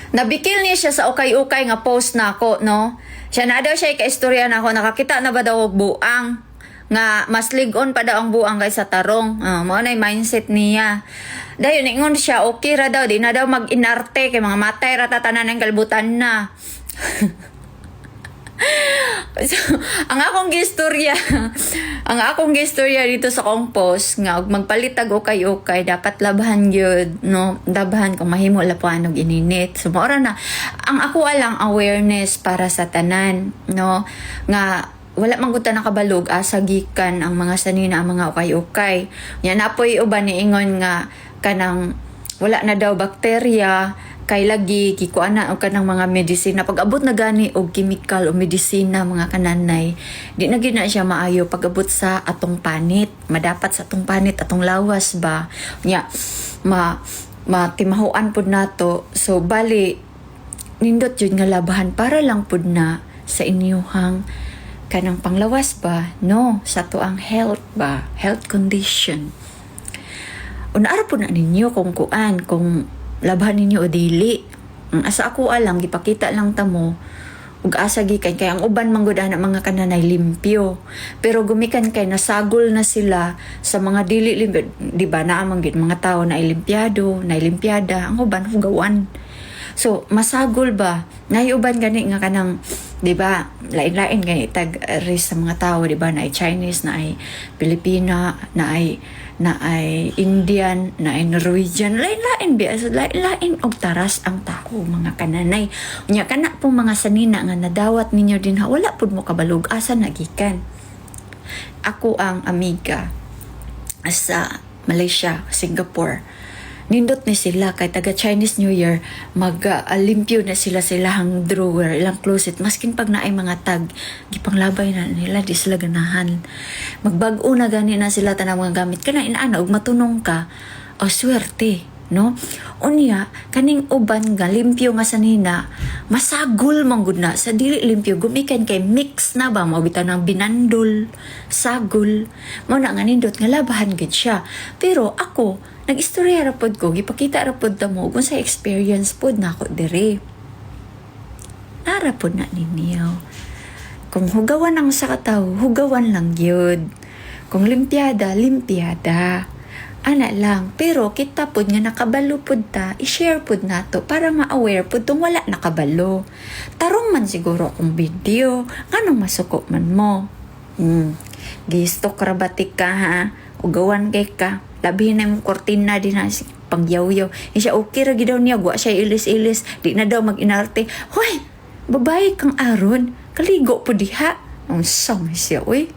Nabikil niya siya sa ukay-ukay nga post nako, no? Siya na daw siya kaistorya nako, nakakita na ba daw og buang nga mas lig-on pa daw ang buang kaysa tarong. Ah, mao na yung mindset niya. Dayon ingon siya, okay ra daw, di na daw mag-inarte kay mga matay ra ta tanan ng kalibutan na. So, ang akong gistorya dito sa akong post nga og magpalitag ukay-ukay dapat labhan gyud, no? Labhan kung mahimo lapuan og ininit. So mao ra na ang ako lang awareness para sa tanan, no? Nga wala man gud ta nakabalo og asa gikan ang mga sanina, ang mga ukay-ukay. Nya napoy uban niingon nga kanang wala na daw bakterya kay lagi gikuan na og kanang mga medisina. Pag abot na gani og chemical o medisina, mga kananay, di na gyud na siya maayo pag abot sa atong panit, madapat sa atong panit, atong lawas ba nya, ma matimahuan pud nato. So bali nindot jud nga labahan para lang pud na sa inyuhang kanang panglawas ba, no, sa tuang health ba, health condition. Una po na ninyo kung kuan, kung labhan ninyo o dili. Ang asa ako alang, gipakita lang tamo ug asa gikan kay ang uban man gud ana, mga kananay, limpyo. Pero gumikan kay nasagol na sila sa mga dili limpyo, di ba? Naa man gid mga tao na limpyado, na limpiada, ang uban hugawan. So masagol ba? Nay uban gani nga kanang, di ba, lain-lain gani tag race sa mga tao, di ba? Naay Chinese, naay Pilipina, naay Indian, naay Norwegian, lain-lain biya. So, lain-lain og taras ang tao, mga kananay. Unya kana pong mga sanina nga nadawat ninyo din ha, wala pud mo kabalo og asa nagikan. Ako ang amiga sa Malaysia, Singapore. Nindot ni sila kay taga Chinese New Year mag limpyo na sila sa ilahang drawer, ilang closet. Maskin pag naay mga tag, gipanglabay na nila, di sila ganahan. Magbag-o na gani na sila tanang mga gamit. Kana inaana og matunong ka, o swerte, no? Unya, kaning uban nga limpyo nga sanina, masagol man gud na sa dili limpyo gumikan kay mix na ba, mao bitaw ng binandol, sagol. Mao na nga nindot nga labahan gid siya. Pero ako, nag-istorya ra pod ko, gipakita ra pod ta mo kung sa experience pod nako dire. Nara pod na ninyo. Kung hugawan ang sa katawo, hugawan lang gyud. Kung limpiada, limpiada. Ana lang. Pero kita pod nga nakabalo pod ta, i-share pod nato para ma-aware pod tong wala nakabalo. Tarong man siguro akong video, nganong masuko man mo? Gisto krabatik ka ha, ugawan kay ka. Labihin na yung kortina din na pangyawyaw. Eh siya okay ra gid daw niya, wa siya ilis-ilis, di na daw mag-inarte. Hoy, babae kang aron, kaligo po diha. Ang sama siya, uy.